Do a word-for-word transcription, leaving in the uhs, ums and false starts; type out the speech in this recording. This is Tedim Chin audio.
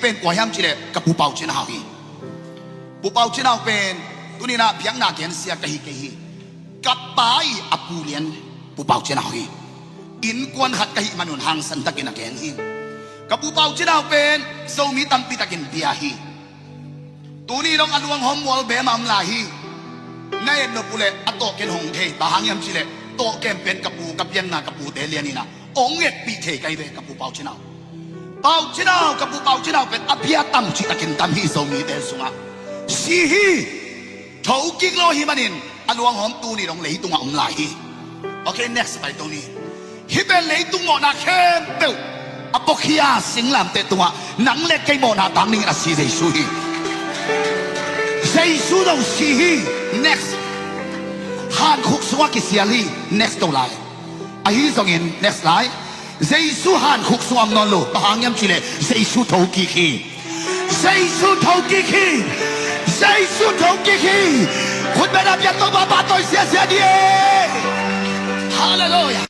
Pen kua hiam cih leh ka Pu Pau Cin Hau hi. Pu Pau Cin Hau pen tuni-in ah biakna gensia ka hi kei hi. Ka pa ii a pu lian Pu Pau Cin Hau hi. Innkuan khat ka hih manun hangsan takin a gen hi. Ka Pu Pau Cin Hau pen Zomi tampi takin pia hi. Tuni dong a luanghawm mual beem ah om lai hi. Na et nop uh leh a tawh ken hong thei, bang hang hiam cih leh tawh ken pen ka pu, ka pianna ka pute lian in ah hong etpih thei ka hi ve, ka Pu Pau Cin Hau. Pau Cin Hau, ka Pu Pau Cin Hau pen a bia tam cih takin tam hi Zomite sungah. Si hi. Thokik lo ahih manin a luanghawm tuni dong leitungah om lai hi. Okay, next pai to ni. Hih pen leitung mawhna khempeuh a puakhia singlamteh tungah nang le kei mawhna tang dingin a si Jesu hi. Jesu zong si hi. Next. Hankhuk sungah kisial hi. Next to lai. Ahi zongin next lai. Jesu hankhuk sungah om nawn lo. Bang hang hiam cih leh Jesu thokik hi. Jesu thokik hi. Jesu thokik hi. Khut beng a, biak Topa, pahtawi siasia ni e. Halleluiah.